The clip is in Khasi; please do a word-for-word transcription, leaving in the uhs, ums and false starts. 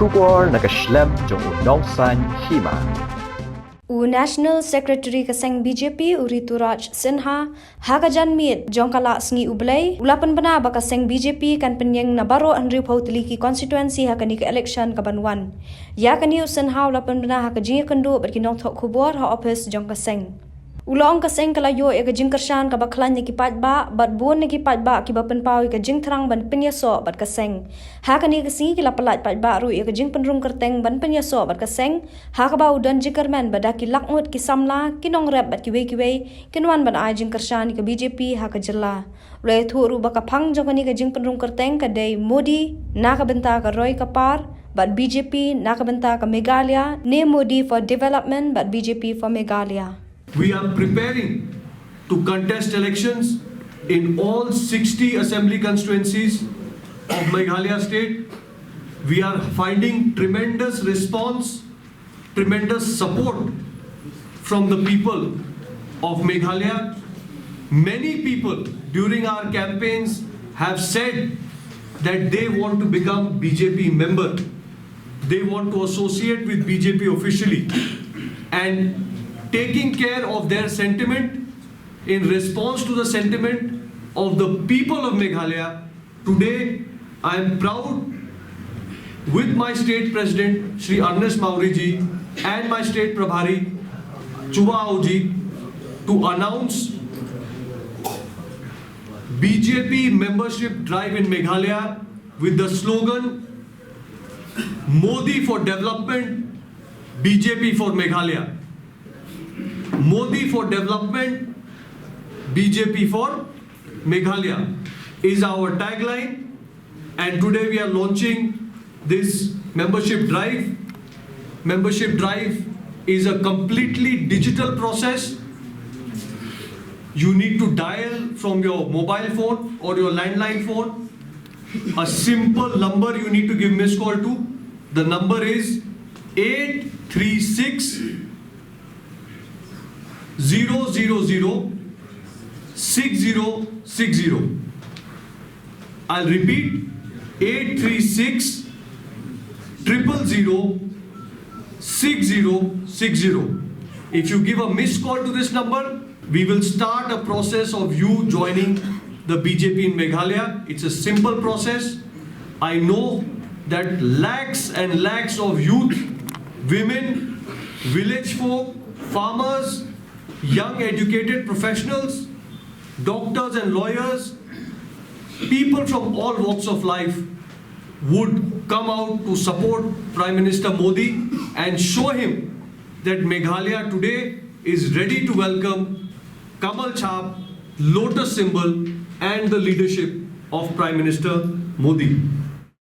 Khubor na ka shlem jong u Nongsaiñ Hima. U National Secretary ka seng B J P, u Rituraj Sinha, ha ka janmiet jong ka Lah Sngi U Blei, u la pynbna ba ka seng B J P kan pynïeng na baroh hynriewphew tylli ki constituency ha kane ka election ka ban wan. Ïa kane u Sinha u la pynbna ha ka jingïakynduh bad ki nongthoh khubor ha ophis jong ka seng. U la ong ka seng ka la ïoh ïa ka jingkyrshan kaba khlaiñ na ki paidbah, bad bun na ki paidbah kiba pynpaw ïa ka jingthrang ban pynïasoh bad ka seng. Ha kane ka sngi ki la pyllait paidbah ruh ïa ka jingpynrung kyrteng ban pynïasoh bad ka seng, ha kaba u don jingkyrmen ba da ki lak ngut ki samla, ki nongrep bad kiwei kiwei, kin wan ban ai jingkyrshan ïa ka B J P ha ka jylla. U la ïathuh ruh ba ka phang jong kane ka jingpynrung kyrteng ka dei Modi na ka bynta ka roi ka par, bad B J P na ka bynta ka Meghalaya, ne Modi for Development bad B J P for Meghalaya. We are preparing to contest elections in all sixty assembly constituencies of Meghalaya state. We are finding tremendous response, tremendous support from the people of Meghalaya. Many people during our campaigns have said that they want to become B J P member. They want to associate with B J P officially. And taking care of their sentiment, in response to the sentiment of the people of Meghalaya, today I am proud with my state president, Shri Arnesh Mawrie ji, and my state prabhari, Chuba Aung ji, to announce B J P membership drive in Meghalaya with the slogan Modi for Development, B J P for Meghalaya. Modi for Development, B J P for Meghalaya is our tagline, and today we are launching this membership drive. Membership drive is a completely digital process. You need to dial from your mobile phone or your landline phone a simple number you need to give missed call to. The number is eight three six, zero zero zero, six zero six zero. I'll repeat, eight three six, triple zero, six zero six zero. If you give a missed call to this number, we will start a process of you joining the B J P in Meghalaya. It's a simple process. I know that lakhs and lakhs of youth, women, village folk, farmers, young educated professionals, doctors and lawyers, people from all walks of life would come out to support Prime Minister Modi and show him that Meghalaya today is ready to welcome Kamal Chhap, Lotus symbol, and the leadership of Prime Minister Modi.